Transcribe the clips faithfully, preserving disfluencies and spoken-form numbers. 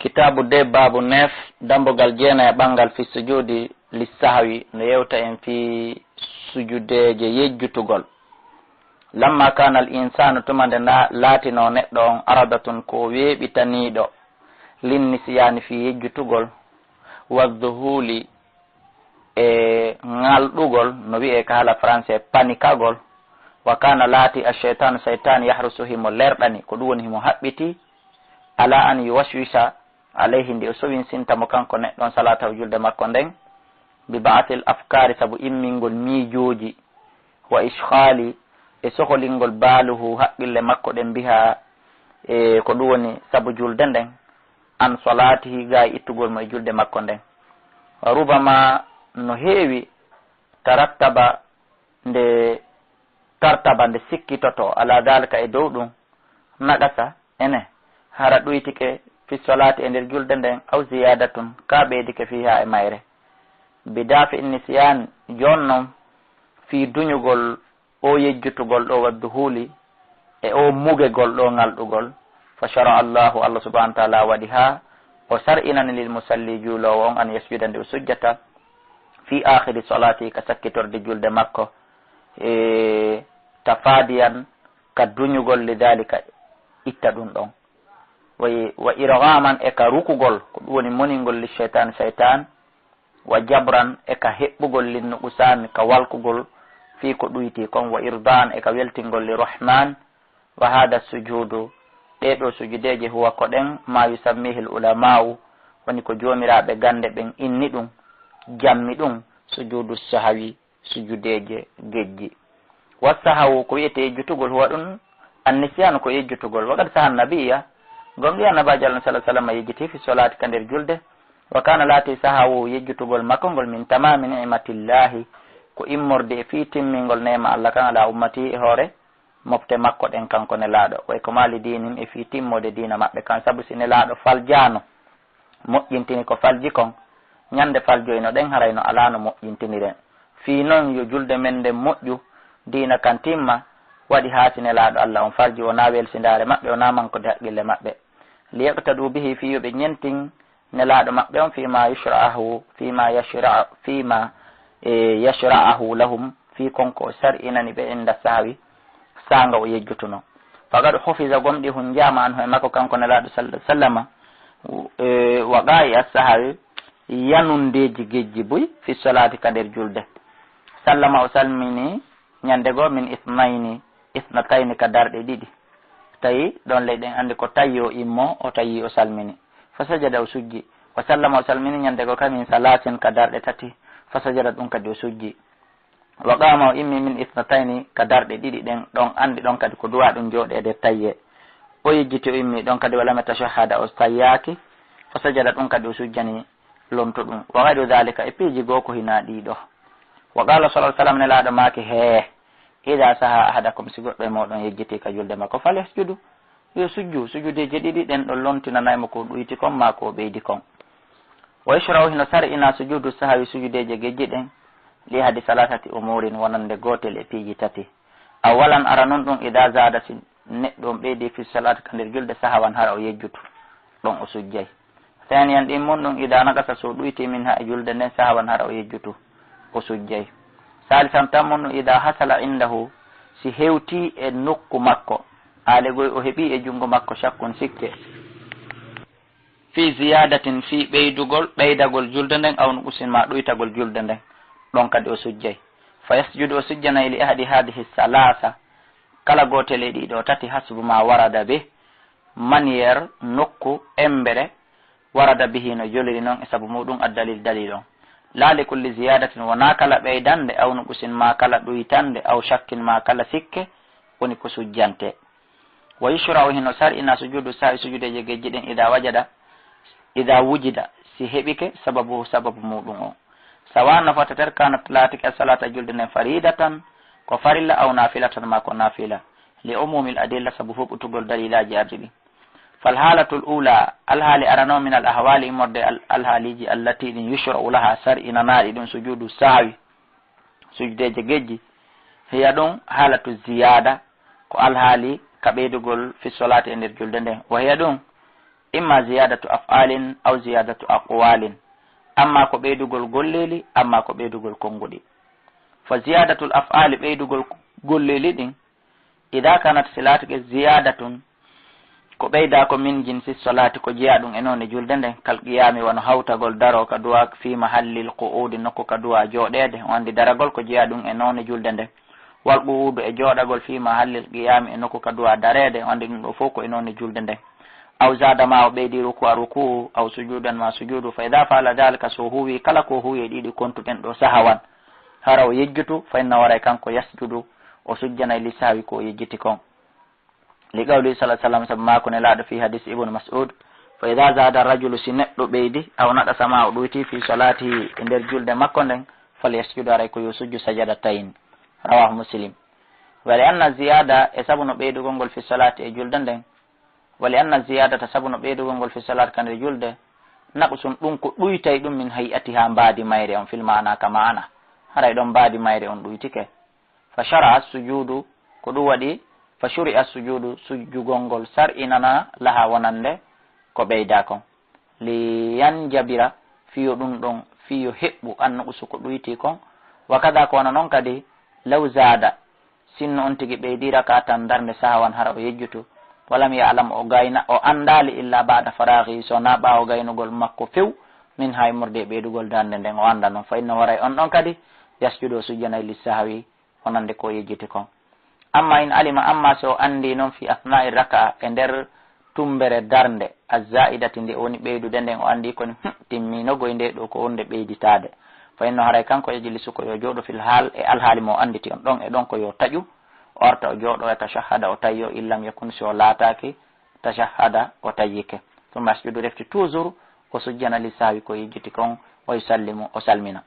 Kitaabu de baabu neef, dambugal jeenay e ɓanngal fi sujuudi li sahwi, no yewta en fii sujudeeje yejjutugol. Lamma kaana al insaanu, tuma nde na-, laatinoo neɗɗo on, aradatun ko weeɓitaniiɗo, lin nisyaani fii yejjutugol, wa dhuhuuli e ŋalɗugol, no wi'ee ka haala français panikagol, wa kaana laati a sheytaanu, seytaani yahrusu himo lerɗani, ko ɗum woni himo haɓɓiti, ala an yuwaswisa alayhi, nde o sowinsinta mo kanko neɗɗo on salaatahu julde makko nden, bi ba'thil afkaari, sabu immingol miijooji, wa ishghali, e soholingol baaluhu haqqille makko ɗen biha, e ko ɗum woni sabu julde nden, an salaatihi, gaa e ittugol mo e julde makko nden. Wa rubama, no heewi, tarattaba, nde tartaba nde sikkitoto, ala dhalika, e dow ɗum, naqasa, ene, hara ɗuytike, fi solaati, e nder julde nden, aw ziyadatun, ka ɓeydike, fiha, e mayre. Bi dafi nisyan, jonnon, fii duñugol o yejjutugol ɗo, wa dhuhuuli, e o mugegol ɗo ŋalɗugol, fa shara Allahu, Allah subhanahu wa ta'ala waɗi haa o sar'inani lil musalli, juuloowo on, an yasjuda, nde o sujjata, fi akhiri salati, ka sakkitorde julde makko, e tafadiyan, ka duñugol, li dhalika, itta ɗum ɗon. Wa, wa irghaman, e ka rukugol, ko ɗum woni moningol, li shaytan, shaytan, wa jabran, e ka heɓɓugol, li nuqsan, ka walkugol fii ko ɗuyti kon, wa irdan, e ka weltingol, li rahman, wa hada sujudu, ɗee ɗoo sujudeeje, huwa, ko ɗen, ma yusammihi al ulama'u, woni ko joomiraaɓe gannde ɓen inni ɗum, jammi ɗum, sujudu sahawi, sujudeeje gejji. Wa sahawu, ko wi'etee yejjutugol, huwa ɗum, an nisyanu, ko yejjutugol. Wa qad saha nabiyya, gomɗii Annabaajo Allah sallallahu alaihi wasallam yejjiti fi solaati, ka nder julde. Wa kana, laati, sahawu, yejjutugol makko ngol, min tamami ni'matillahi, ko immorde e fii timmingol neema Allah kan, ala ummati, e hoore mofte makko ɗen, kanko Nelaaɗo. Wa ikmali dinihim, e fii timmoode diina maɓɓe kan, sabu si Nelaaɗo faljaano, moƴƴintini ko falji kon, ñande faljoyno ɗen, haray no alaano moƴƴintiniren. Fii non yo julde men nden moƴƴu, diina kan timma, waɗi haa si Nelaaɗo Allah on falji, wonaa welsindaare maɓɓe, wonaa mankude haqqille maɓɓe. Liyaqtadu bihi, fii yo ɓe ñentin Nelaaɗo maɓɓe on, fima yushra'ahu, fima yashra-, fima, e, yashra'ahu lahum, fii kon ko o sar'inani ɓe, inda sahawi, saanga o yejjutuno. Faqad hufiza, gomɗii hunjaama, anhu, e makko, kanko Nelaaɗo sallallahu alaihi wasallama, e, waqa'i as-sahawi, yanundeeji gejji buy, fi solaati, ka nder julde. Sallama, o salmini, ñande goo, min ithnayni, ithnatayni, ka darɗe ɗiɗi. Tawi ɗon ley ɗen anndi ko tawi o immo, o tawi o salmini. Fa sajada, o sujji. Wa sallama, o salmini ñande goo ka min salaasin, ka darɗe tati. Fa sajada, ɗum kadi o sujji. Wa qaama, o immi, min ithnatayni, ka darɗe ɗiɗi ɗen, ɗon anndi ɗon kadi ko duwaa ɗum jooɗeede tayye. O yejjiti, o immi, ɗon kadi wa lam yatashahhada, o tayyaaki. Fa sajada, ɗum kadi o sujjani. Lonto ɗum. Wa ghayru dhalika, e piiji goo ko hinaa ɗii ɗoo. Wa qala sallallahu alaihi wasallam, Nelaaɗo maaki, hee, idha saha ahadukum, si goɗɗo e mooɗon yejjitii ka julde makko, falyasjudu, yo sujju, sujudeeje ɗiɗi ɗen ɗon lontinanay mo ko ɗuyti kon maa ko ɓeydi kon. Wa yushra'u, hino sar'inaa, sujudu sahawi, sujudeeje gejji ɗen, li ahadi salasati umurin, wonande gootel e piiji tati. Awwalan, aranun ɗum, idha zada, si neɗɗo on ɓeydi fi salaati ka nder julde, sahawan, hara o yejjutu, ɗon o sujjay. Thaniyan, ɗimmun ɗum, idha naqasa, so ɗuyti, minha, e julde nden, sahawan, hara o yejjutu, o sujjay. Salisan, tammun ɗum, idha hasala indahu, si hewti e nokku makko, aalegoy o heɓi e junngo makko, shakkun, sikke, fi ziyadatin, fii ɓeydugol, ɓeydagol julde nden, aw nuqsin, maa ɗuytagol julde nden, ɗon kadi o sujjay. Fa yasjudu, o sujjanay, li ahadi hadihi salasa, kala gootel e ɗii ɗoo tati, hasbu ma warada bih, manière, nokku, embere, warada bihi, no joliri non e sabu muɗum, ad-dalil, dalil on. La li kulli ziyadatin, wonaa kala ɓeydande, aw nuqsin, maa kala ɗuytande, aw shakkin, maa kala sikke, woni ko sujjante. Wa yushra'u, hino sar'ina, sujudu sahwi, sujudeeje gejji ɗen, idha wajada, idha wujida, si heɓike, sababu, sababu muɗum on. Sawa, no fota ter, kanat, laatike, as-salata, julde nden, faridatan, ko farilla, aw nafilatan, maa ko nafila, li umumil adilla, sabu huɓɓutugol dalilaaji arɗi ɗin. Fal halatul ula, alhaali arano, min al ahwali, immorde al-, alhaaliji, allati, ɗin, yushra'u laha, sar'inanaaɗi ɗum, sujudu sahwi, sujudeeje gejji, hiya ɗum halatu ziyada, ko alhaali ka ɓeydugol fi solaati e nder julde nden. Wa hiya ɗum, Imma ziyadatu af'alin aw ziyadatu aqwalin. Amma ko ɓeydugol golleeli, amma ko ɓeydugol konnguɗi. Fa ziyadatul af'ali, ɓeydugol golleeli ɗin, ida kanat, si laatike ziyadatun, ko ɓeyda ko min jinsi solati, ko jeya ɗum e noone julde nden, kal qiyami, wano hawtagol daro ka duwa, fi mahallil qu'udi, nokku ka duwa jooɗeede, o anndi daragol ko jeya ɗum e noone julde nden, wal qu'udu, e jooɗagol, fi mahallil qiyami, e nokku ka duwa dareede, o anndi ɗum ɗo fof ko e noone julde nden. Aw zada, ma o ɓeydi, ruku'a, ruku'u, aw sujudan, ma sujudu, fa ida fa'ala dhalika, so huwi kala ko huwi e ɗiɗi kontuɗen ɗo sahawan, hara o yejjutu, fa inna, waray kanko, yasjudu, o sujjanay, li sahwi, ko o yejjiti kon. Li qawli sallallahu alaihi wasallam, sabu maaku Nelaaɗo, fi hadis Ibnu Mas'ud, fa ida zada rajulu, si neɗɗo ɓeydi, aw naqasa, ma o ɗuyti, fi salatihi, e nder julde makko nden, fal yasjud, haray ko yo sujju, sajadatayn. Rawahu Muslim. Wa li anna ziyada, e sabu no ɓeydugol ngol, fi salati, e julde nden, wa li anna ziyadata, sabu no ɓeydugol ngol, fi salati, ka nder julde, naqsun, ɗum ko ɗuytay ɗum, min hay'atiha, mbaadi mayre on, fil ma'ana, ka ma'ana. Haray ɗon mbaadi mayre on ɗuytike. Fa shara'a sujudu, ko ɗum waɗi, fa shuri'a sujudu, sujjugol ngol sar'inana, laha, wonande ko ɓeyda kon. Li yanjabira, fiyo ɗum ɗon, fiyo heɓɓu, an nuqsu, ko ɗuyti kon. Wa kada, ko wano non kadi, law zada, sinno on tigi ɓeydi raka'atan, darnde, sahawan, hara o yejjutu, walam ya'lam, o gayna, o anndaali, illa ba'da faraghi, so na ɓaawo gaynugol makko few, min, hay morde e ɓeydugol darnde nden, o annda non, fa inna, waray on ɗon kadi, yasjudu, o sujjanay, li sahwi, wonande ko o yejjiti kon. Amma in alima, amma so o anndi non, fi asna'i raka'a, e nder tumbere darnde, azzaidati, nde woni ɓeydude nden, o anndi koni, hmm, timmi no goy nde ɗo ko wonde ɓeyditaade. Fa inno, haray kanko, yajlisu, ko yo jooɗo, fil hal, e alhaali mo o annditi on ɗon e ɗon, ko yo taƴu, o arta o jooɗo, e tashahhada, o tayyo, in lam yakun, si o laataaki, tashahhada, o tayyike. Summa yasjudu, refti toujours, o sujjana, li sahwi, ko yejjiti kon, wa yusallimu, o salmina.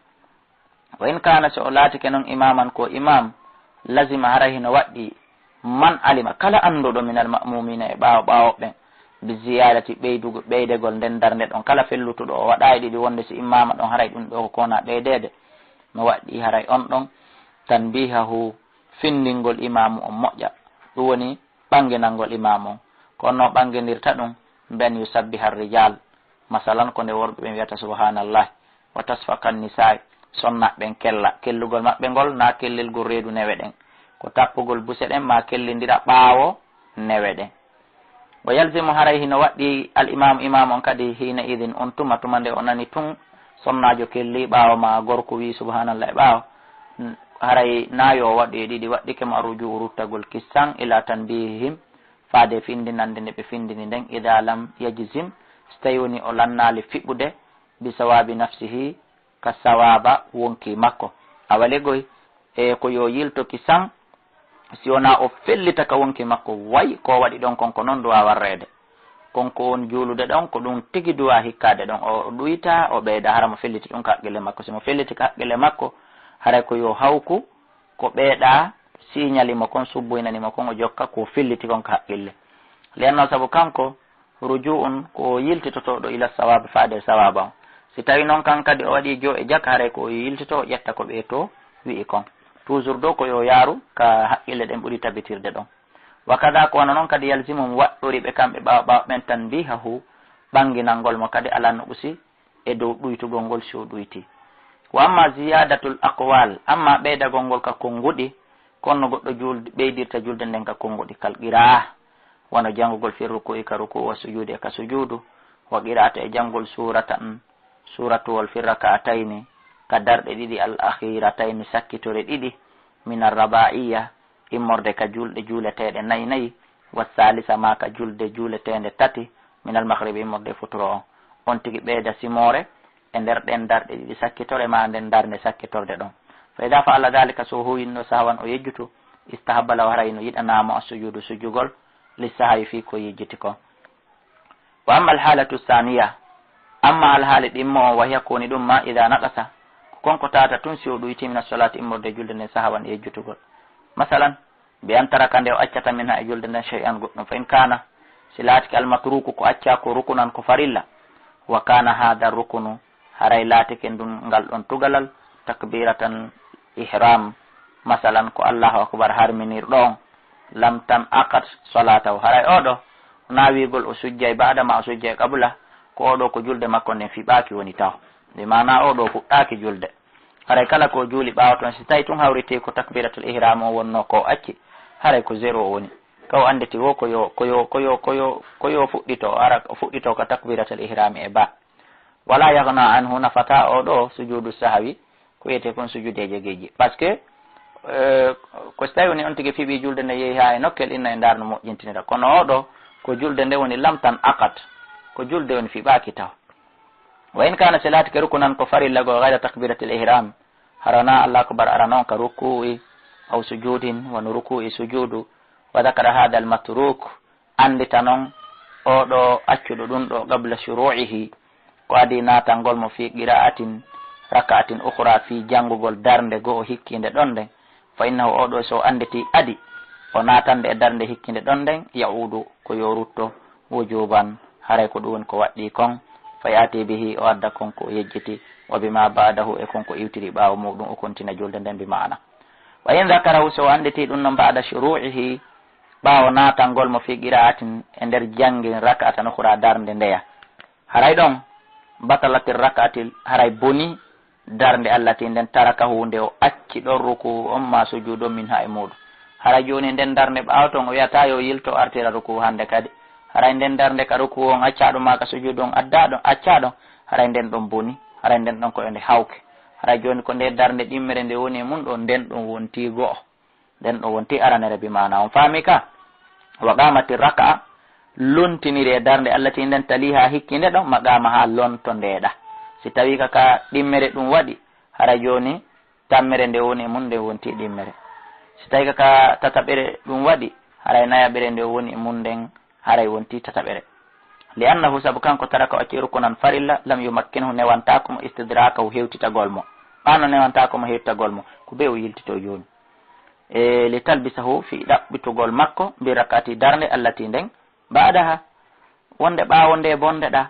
Wa in kana, so o laatike non imaman, ko imam, lazima, haray hino waɗɗi, man alima, kala annduɗo, minal ma'mumina, e ɓaawo ɓaawo ɓen, bi ziyadati, ɓeydugo, ɓeydegol nden darnde ɗon, kala fellutuɗo o waɗa e ɗiɗi wonde si imama ɗon, haray ɗum ɗo ko kona ɓeydeede, no waɗɗi haray on ɗon, tanbihahu, findingol imamu on moƴƴa, ɗum woni ɓanginangol imamu on. Ko on no ɓangindirta ɗum, ben yusabbiha rijal, masalan, ko nde worɓe ɓen wiyata subhanallah, wa tasfaka nisa'i, sonnaaɓe ɓen kella, kellugol maɓɓe ngol na kellilgol reedu newe ɗen, ko tappugol buse ɗen ma kellindira ɓaawo newe ɗen. Wa yalzimu, haray hino waɗɗi al imamu, imamu on kadi, hina idin, on tuma, tuma nde o nani tun sonnaajo kelli ɓaawo ma gorko wi subhanallah e ɓaawo, haray na yo o waɗu e ɗiɗi, waɗɗike mo arruju'u, ruttagol kissan, ila tanbihihim, faade findinande nde ɓe findini nden, ida lam yajzim, so tawi woni o lannaali fiɓude, bi sawabi nafsihi, ka sawaba wonki makko. Awa legoy, e ko yo yilto kissan, si wona o fellita ka wonki makko, way ko waɗi ɗon kon ko non duwa warreede. Kon ko won juulude ɗon, ko ɗum tigi duwa hikkaade ɗon. O ɗuyta, o ɓeyda, hara mo felliti ɗum ka haqqille makko. Si mo felliti ka haqqille makko, haray ko yo hawku, ko ɓeyɗa siñali mo kon, subboynani mo kon, o jokka ko felliti kon ka haqqille. Lenno sabu kanko, ruju'un, ko yiltitotooɗo ila sawaaba, faade sawaaba on. Si tawi non kan kadi o waɗi jo e jak, haray ko yiltito, o ƴetta ko ɓe to wi'i kon. Toujours dow ko yo yaaru ka haqqille ɗen ɓuri tabitirde ɗon. Wa kada, ko wano non kadi, yalzimum, waɗɗori ɓe kamɓe ɓaawo ɓaawo ɓen, tanbihahu, ɓanginangol mo kadi, ala nuqsi, e dow ɗuytugol ngol si o ɗuyti. Wa amma ziyadatul aqwal, amma ɓeydagol ngol ka konnguɗi, kono no goɗɗo juulde, ɓeydirta julde nden ka konnguɗi, kal qira'a, wano janngugol fi ruku'i, ka ruku'u, wa sujudi, e ka sujudu, wa qira'ata, e janngol suratan, suratuwol, fi raka'atayni, ka darɗe ɗiɗi, al akhiratayni, sakkitore ɗiɗi, min arraba'iyya, immorde ka julɗe juuleteeɗe nayi nayi, wa salisa, ma ka julde juuleteende tati, min al maghribi, immorde futuro on. On tigi ɓeyda simoore e nder ɗen darɗe ɗiɗi sakkitore ma nden darnde sakkitorde ɗon. Fa ida fa'ala dhalika, so huwinno sahwan o yejjutu, istahabba lahu, haray no yiɗanamo, as sujudu, sujjugol, li sahwi, fii ko yejjiti kon. Wa amma al halatu thaniya, amma alhaali ɗimmo on, wa hiya, ko woni ɗum, ma ida naqasa, ko kon ko tawata tun si o ɗuyti, min as salati, immorde julde nden, sahwan, e yejjutugol. Masalan, bi an taraka, nde o accata, minha, e julde nden, shay'an, goɗɗum, fa in kana, si laatike, al matruku, ko acca ko, rukunan, ko farilla, wa kana hadha rukunu, haray laatike ndun, ngal ɗon tugalal, takbiratal ihram, masalan, ko Allahu akbar harminirɗo on, lam tanaqad salatahu, haray oɗo naawigol o sujjay ba'da ma o sujjay qabla, ko oo ɗoo ko julde makko nden fiɓaaki woni taho. Bi maana oo ɗoo fuɗɗaaki julde. Haray kala ko o juuli ɓaawo ton, si tawi tun hawritii ko takbiratul ihram o wonnoo ko o acci, haray ko zéro o woni. Ka o annditi wo ko yo, ko yo, ko yo, ko yo, ko yo fuɗɗito, ara o fuɗɗito ka takbiratul ihrami e ba. Wala yaghna anhu, nafata oo ɗoo sujudu sahwi, ko wiyetee kon sujudeeje geƴƴi. Parce que, euh, ko si tawi woni on tigi fiɓii julde nde yehi haa e nokkel inna e ndaar no moƴƴintinira. Kono oo ɗoo ko julde nde woni lam tan'aqad, ko julde woni fiɓaaki taho. Wa in kana, si laatike rukunan ko farilla goo, ghayra takbiratil ihram, hara wonaa Allahu akbar arano on ka ruku'i aw sujudin, wano ruku'i sujudu, wa dhakara hadha al matruk, anndita non oo ɗoo accuɗo ɗun ɗoo qabla shuru'ihi, ko adii naatangol mo fi qira'atin raka'atin ukhra, fii janngugol darnde go'o hikkiinde ɗon nden, fa innahu, oo ɗoo so o annditi adii o naatande e darnde hikkiinde ɗon nden, ya'udu, ko yo rutto, wujuban, haray ko ɗun woni ko waɗɗii kon, fa ya'ti bihi, o adda kon ko o yejjiti, wa bima ba'dahu, e kon ko iwtiri ɓaawo muuɗun, o kontina julde nden bi maana. Wa in dhakarahu, so o annditi ɗun non ba'da shuru'ihi, ɓaawo naatangol mo fi qira'atin, e nder janngin, raka'atan ukhra, darnde ndeya. Haray ɗon, batalati raka'ati, haray boni darnde allati nden tarakahu nde o acci ɗon ruku'u on ma sujudu on minha e muuɗun. Haray jooni nden darnde ɓaawo ton o wi'ataa yo yilto artira ruku'u hannde kadi. Haray nden darnde ka ruku'u on accaa ɗon ma ka sujudu on addaa ɗon, accaa ɗon. Haray nden ɗon boni. Haray nden ɗon ko yo nde hawke. Haray jooni ko nde darnde ɗimmere nde woni e mun ɗoo, nden ɗon wontii go'o. Nden ɗon wontii aranere bi maana on faami ka. Wa qamati raka'a, lontiniri e darnde allati nden taliha hikkiinde ɗon, maqamaha, lonto nde ɗa. Si tawi ka, ka ɗimmere ɗun waɗi, haray jooni tammere nde woni e mun nden wontii ɗimmere. Si tawi ka, ka tataɓere ɗun waɗi, haray nayaɓere nde woni e mun nden haray wontii tataɓere. Li annahu, sabu kanko, taraka, o acci rukunan farilla, lam yumakkinhu, newantaako mo, istidrakahu, hewtitagol mo. Ɓaa no newantaako mo hewtitagol mo, ko bee o yiltitoo jooni. E li talbisahu, fii ɗaɓɓitugol makko, bi rak'ati, darnde, allati, nden, ba'daha, wonde ɓaawo nde bonde ɗa.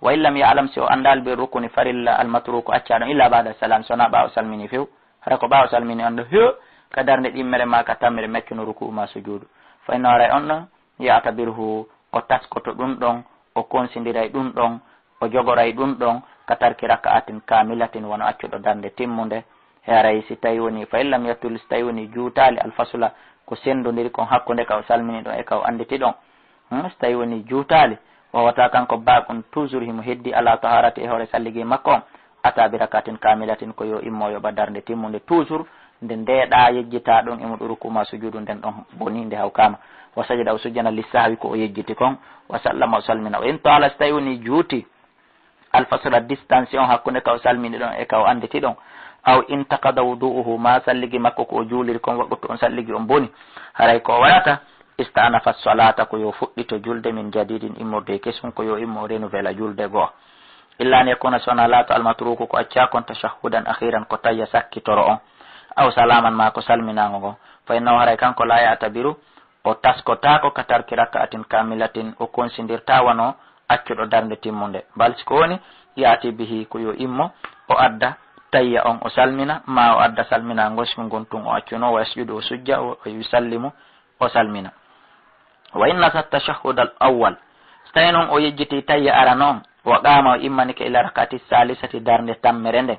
Wa in lam ya'lam, si o anndaali, bi rukuni, farilla, al matruku, accaaɗo, illa ba'da salam, so wonaa ɓaawo salmini few. Hara ko ɓaawo salmini on ɗo, he, ka darnde ɗimmere ma ka tammere, mi accuno ruku'u ma sujuudu. Fa innahu, haray on ɗon, ya'tabiruhu, o taskoto ɗun ɗon, o konsindiray ɗun ɗon, o jogoray ɗun ɗon, ka tarki raka'atin kamilatin, wano accuɗo darnde timmunde. He haray si tawi woni, fa in lam yatul, si tawi woni juutaali, al fasla, ko senndondiri kon hakkunde ka o salmini ɗon e ka o annditi ɗon. Hmm, so tawi woni juutaali, o wawata kanko baakun toujours himo heddi ala taharati e hoore salligi makko on. Ata bi rakatin kamilatin, ko yo immo yoɓa darnde timmunde toujours, nde ndeeɗa yejjita ɗon e muɗum ruku ma sujudu nden ɗon boni nde hawkama. Wa sajada, o sujjana li sahwi ko o yejjiti kon, wa sallama o salmina. Wa in taala, so tawi woni juuti, al fasla, distance on hakkunde ka o salmini ɗon e ka o annditi ɗon, aw intaqada wudu'uhu, ma salligi makko ko o juuliri kon waɗutu on salligi on boni, haray ko o waɗata, ista'nafa salata, ko yo fuɗɗito julde min jadidin, immorde e kesun, ko yo immo renouvela julde goo. Illa an yakuna, so wonaa laato, al matruku, ko accaa kon, tashahhudan akhiran, ko tayya sakkitoro on, aw salaman, ma ko salminaango ngon, fa innahu, haray kanko, la ya'tabiru, o taskotaako, ka tarki raka'atin kamilatin, o konsindirtaa wano accuɗo darnde timmunde. Bal, si ko woni, ya'ti bihi, ko yo immo, o adda tayya on, o salmina, ma o adda salminaango si ngon tun o accuno, wa yasjudu, o sujja, o, o yusallimu, o salmina. Wa in nasa tashahhud al awwal, so tawi non o yejjiti tayya arano on, wa qama, o immanike, ila rak'ati salisati, darnde tammere nde,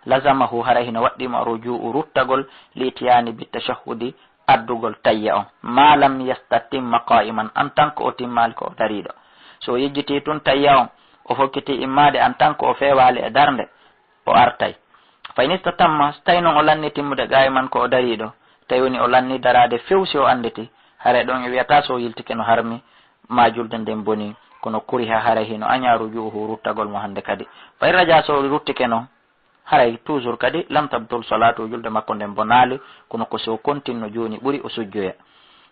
lazamahu, haray hino waɗɗi mo, ruju'u, ruttagol, li itiyani bi tashahhudi, addugol tayya on, ma lam yastatimma qa'iman, en tant que o timmaali ko o dariiɗo. So o yejjiti tun tayya on, o fokkiti immaade en tant que o feewaali e darnde, o artay. Fa in istatamma, so tawi non o lanni timmude qa'iman ko o dariiɗo, tawi woni o lanni daraade few si o annditi, haray ɗon e wi'ata so o yiltike no harmi, ma julde nden boni, kono kuriha, haray hino añaa ruju'uhu, ruttagol mo hannde kadi. Fa in raja, so o ruttike non, haray toujours kadi, lam tabtul salatu, julde makko nden bonaali, kono ko si o kontinno jooni ɓuri o sujjoya.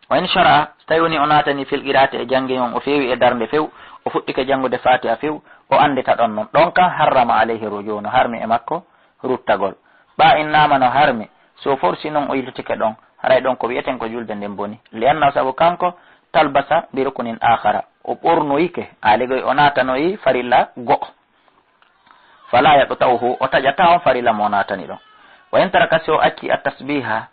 Wa in shara'a, so tawi woni o naatani fil qira'ati e jannge on, o feewi e darnde few, o fuɗɗike janngude Fatiha few, o anndita ɗon non. Ɗon kan harrama alayhi ruju, no harmi e makko ruttagol. Ɓaa in nama no harmi, so forsi non o yiltitike ɗon, haray ɗon ko wi'eten ko julde nden boni. Li annahu, sabu kanko, talbasa bi rukunin akhara, o ɓornoyike, aaligoy o naatanoyi farilla go'o. Fala yaqta'uhu, o taƴataa on farilla mo o naatani ɗon. Wa in taraka, si o acci, at tasbiha,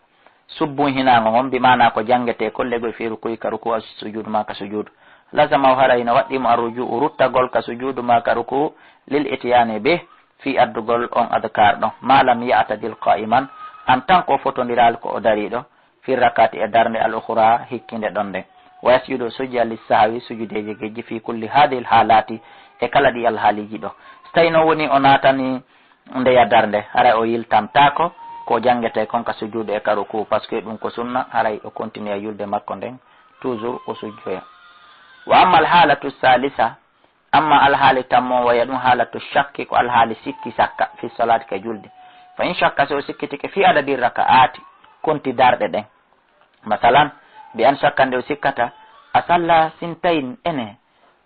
subbun hinaango ngon, bi maana ko janngetee ko legoy fi ruku'i, ka ruku'a, sujud ma ka sujud, lazamahu, haray no waɗɗii mo arruju'u, ruttagol ka sujuudu maa ka rukuu, lil ityaani bih, fii addugol on adkaar ɗon, maa lam ya'tadil qaa'iman, en tant que o fotondiraali ko o dariiɗo, fi rak'ati, e darnde, al ukhraa, hikkinde ɗon nden. Wa yasjudu, sujja, lis sahwi, sujudeeji gejji, fi kulli haadihil haalaati, e kala ɗii alhaaliiji ɗoo. So tawii noon wonii o naatanii ndeya darnde, haray o yiltantaako ko janngetee kon ka sujuudu e ka rukuu, parce que ɗum ko sunna, haray o continue yulde makko nden, toujours o sujjoya. Wa ammal haalatu saalisa, amma alhaali tammo, wa hiya ɗum haalatu shakki, ko alhaali sikki sakka, fi salaati, ka julde. Fa in shakka, so o sikkitike, fi adadi raka'aati, konti darɗe ɗen. Masalan, bi an shakka, nde o sikkata, a salla sintayn, ene,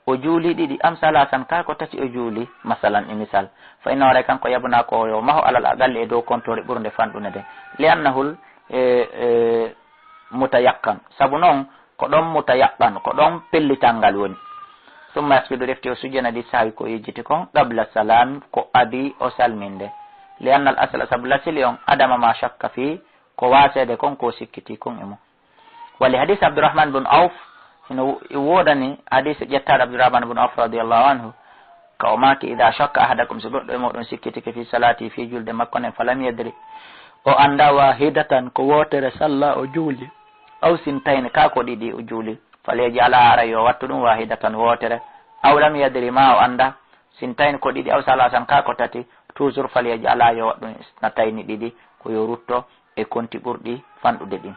o juuli ɗiɗi, am salaasan, kaa ko tati o juuli, masalan, e misal. Fa innahu, haray kanko yabna ko yo maho alal aqalli e dow kontoore ɓurnde fanɗude nden. Li annahul, e, e, mutayaqqan. Sabu non, ko ɗon mutayaqqan, ko ɗon pellital ngal woni. Summa yasjudu, refti o sujjana, li sahwi, ko yejjiti kon, qabla salam, ko adii o salminde. Li annal asla, sabu lasili on, adama ma shakka fii, ko waaseede kon ko o sikkitii kon e mum. Wa li hadiisi Abdurrahman bun Awf, hino woodani hadiisi ƴettaaɗo Abdurrahman bun Awf radiyallahu anhu, ka o maaki, "Idaa shakka ahadukum, so goɗɗo e mooɗon sikkitike, fii salaati, fii julde makko nden, falam yadri, o anndaa, waahidatan, ko wootere salla o juuli, aw sintayni, kaa ko ɗiɗi o juuli, falyaj'alhaa, haray yo wattu ɗum, waahidatan, wootere, aw lam yadri, maa o anndaa, sintayni, ko ɗiɗi, aw salaasan, kaa ko tati, toujours, falyaj'alhaa, yo waɗu ɗum, isnatayni, ɗiɗi, ko yo rutto e konti ɓurɗi fanɗude ɗin."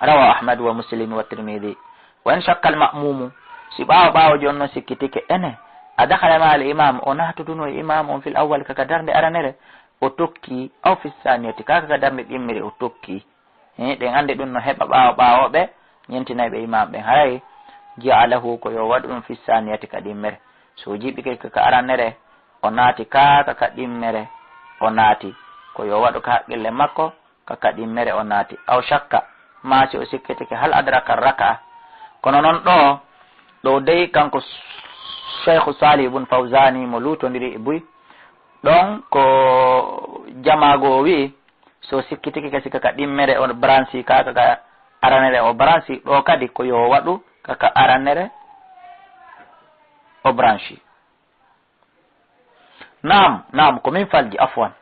Rawaahu Ahmad wa Muslim wa Tirmidhi. Wa in shakka al ma'muumu, si ɓaawo ɓaawojo on non sikkitike, ene, a dakhala ma'al imaam, o naatuduno e imaam on, fil awwal, ka ka darnde aranere, o tokki, aw fi saaniyati, kaa ka ka darnde ɗimmere o tokki. He, ɗen anndi ɗum no heɓa ɓaawo ɓaawooɓe, ñentinayɓe imaam ɓen. Haray, ja'alahu, ko yo waɗu ɗum, fi saaniyati, ka ɗimmere. So o jiɓike ka ka aranere, o naati, kaa ka ka ɗimmere o naati, ko yo waɗu ka haqqille makko, ka ka ɗimmere o naati. Aw shakka, maa si o sikkitike, hal adraka raka'a. Kono non ɗoo, ɗoo dey kanko Shaykhu Saalih ibn Fawzaani mo luutondiri e buy, ɗon ko jamaa goo o wi'i, so sikkitike ka sikka ka ɗimmere o branche, kaa ka ka aranere o branche, ɗoo kadi ko yo waɗu ka ka aranere o branche. Naam, naam, ko min falji, afwan.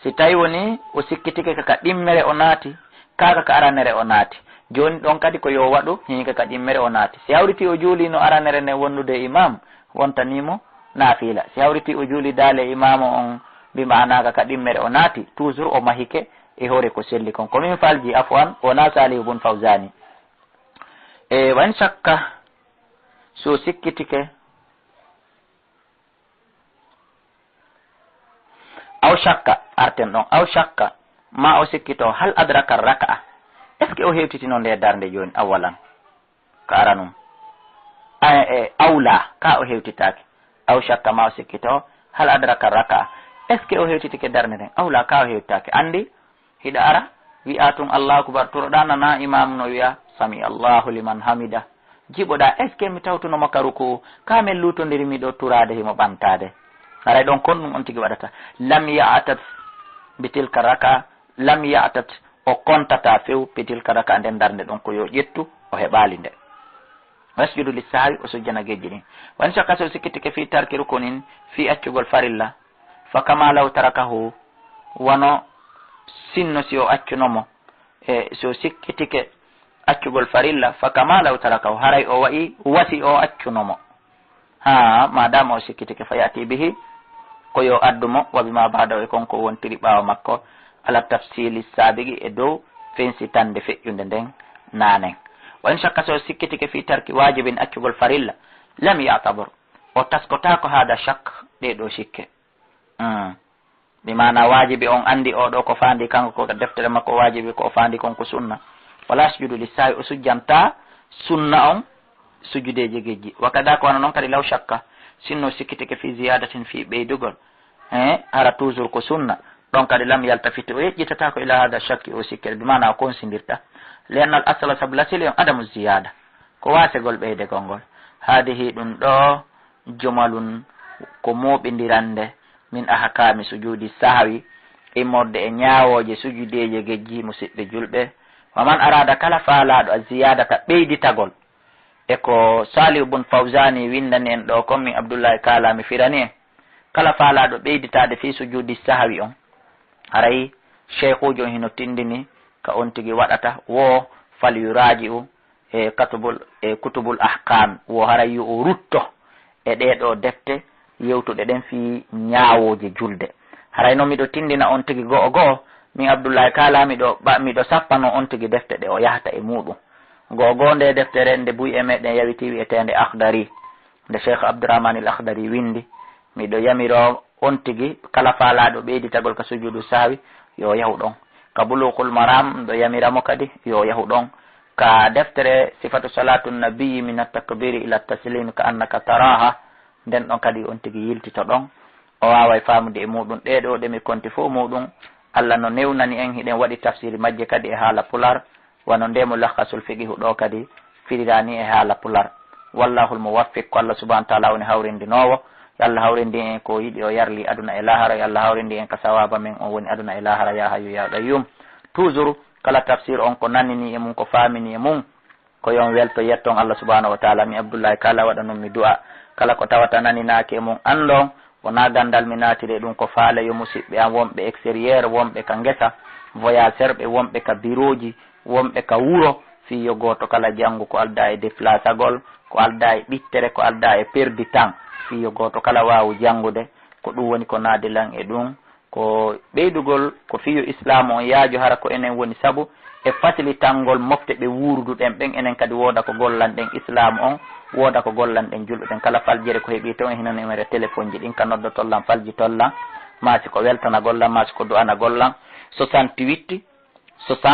Si tawi woni o sikkitike ka ka ɗimmere o naati, kaa ka ka aranere o naati. Jooni ɗon kadi ko yo waɗu, hii ka ka ɗimmere o naati. Si hawriti o juuli no aranere nden wondude e imaam, wontanii mo naafila. Si hawriti o juuli daale imaam on, bi maana ka ka ɗimmere o naati, toujours o mahike e hoore ko selli kon. Ko min falji, afwan, wonaa Saalih bun Fawzaani. E wa in shakka, so sikkitike, aw shakka, arten ɗon, aw shakka, maa o sikkito, hal adraka raka'a, est-ce que o hewtitino nde darnde jooni, awalan, ka aranum? A, e, aw laa, kaa o hewtitaaki. Aw shakka, maa o sikkito, hal adraka raka'a, est-ce que o hewtitike darnde nden? Aw laa, kaa o hewtitaaki. Anndi, hiɗa ara, wi'a tun Allahu akbar, turoɗaa, nana imam no wi'a, "Sami Allahu liman hamida." Jiɓoɗaa, "Est-ce que mi tawtuno mo ka ruku'u? Kaa men luutondiri miɗo turaade himo ɓantaade." Haray ɗon kon ɗum on tigi waɗata. Lam ya'tat bi tilka raka, lam ya'tat, o kontataa few, bi tilka raka, nden darnde ɗon ko yo ƴettu, o heɓaali nde. Wasjudu lissahwi, o sujjana gejji ɗin. Wa in shakka, so sikkitike, fi tarki rukunin, fi accugol farilla, fa kama law tarakahu, wano sinno si o accuno mo, e so sikkitike accugol farilla, fa kama law tarakahu, haray o wa'i wasi o accuno mo. Haa, maadaama o sikkitike, fa ya'ti bihi, ko yo addu mo, wa bima ba'dahu, e kon ko wontiri ɓaawo makko, ala tafsili sabiqi, e dow fensitande feƴƴunde nden naanen. Wa in shakka, so sikkitike, fi tarki wajibin, accugol farilla, lam ya'tabir, o taskotaako hada shak, ɗee ɗoo sikke. Mm. Bi maana waajibi on anndi oo ɗoo ko faandi kanko ko deftere makko, waajibi ko o faandi kon ko sunna. Wala yasjudu lissahwi, o sujjantaa sunna on sujudeeji gejji. Wa kada, ko wano non kadi, law shakka, sinno sikkitike, fi ziyadatin, fi ɓeydugol, eh, hara toujours ko sunna, ɗon kadi, lam yaltafit, o yeƴƴitataako, ila hada shakki, o sikkere, bi maana o konsindirta. Li annal asla, sabu lasili on, adamu ziyada, ko waasegol ɓeydegol ngol. Hadihi, ɗum ɗoo, jumalun, ko mooɓindirande, min ahkami sujudi sahwi, immorde e ñaawooje sujudeeje gejji, musiɓɓe julɓe. Wa man arada, kala faalaaɗo, a ziyadata, ɓeyditagol, E ko Salihu bun Fawzani windani en ɗo kon, min Abdullahi Kala mi firani en. Kala faalaaɗo ɓeyditaade fii sujuudi sahawi on, haray sheykhuujo on hino tindini ka on tigi waɗata, wo fal yuraaji'u e katubul, e kutubul ahkaam, wo haray yo o rutto e ɗee ɗoo defte yewtuɗe ɗen fii ñaawooje julde. Haray non miɗo tindina on tigi go'o go'o, min Abdullahi Kala miɗo ɓa-, miɗo sappano on tigi defte ɗe o yahata e muuɗum. Go'o go'o nde deftere nde buy e meɗen yawiti wi'eteende Akhdari, nde Sheikh Abdurrahman al Akhdari windi, miɗo yamiro on tigi kala faalaaɗo ɓeyditagol ka sujuudu sahwi, yo yahu ɗon. Ka Bulughul Maram, miɗo yamira mo kadi, yo yahu ɗon. Ka deftere Sifatu Salatu Nabiyyi min at-Takbiri ila at-Taslimi ka annaka taraha, nden ɗon kadi on tigi yiltito ɗon. O waaway faamude e muuɗum. Ɗee ɗoo ɗe mi konti fow muuɗum, Allah no newnani en, hiɗen waɗi tafsiri majje kadi e haala Pular, wano nde Mulakhasul Fiqhu ɗoo kadi firirani e haala Pular. Wallahul muwaffiq, ko Allah subhanahu wa ta'ala woni hawrindinoowo. Yo Allah hawrindin en ko yiɗi o yarli aduna e laahara, yo Allah hawrindin en ka sawaaba men on woni aduna e laahara, ya hayyu ya qayyum. Toujours, kala tafsir on ko nanini e mum, ko faamini e mum, ko yon welto yetton Allah subhanahu wa ta'ala. Mi Abdullahi Kala waɗanun mi du'a. Kala ko tawata naninaaki e mum, anndon, wonaa ganndal mi naatiri e ɗum, ko faale yo musiɓɓe am wonɓe extérieur, wonɓe ka ngesa, voyageur ɓe, wonɓe ka birooji, wonɓe ka wuro, fii yo gooto kala janngu ko aldaa e déplacagol, ko aldaa e ɓittere, ko aldaa e perdi temps, fii yo gooto kala waawu janngude. Ko ɗum woni ko naadi lan e ɗum. Ko ɓeydugol ko fii yo Islaamu on yaajo, hara ko enen woni sabu e fasilitangol mofte ɓe wuuruduɗen ɓen, enen kadi wooda ko gollanɗen Islaamu on, wooda ko gollanɗen julɓe ɓen. Kala faljere ko heɓi ton, hino numéro téléphone ji ɗin ka noddotol lan, faljitol lan, maa si ko weltanagol lan, maa si ko du'anagol lan, soixante-huit, soixante,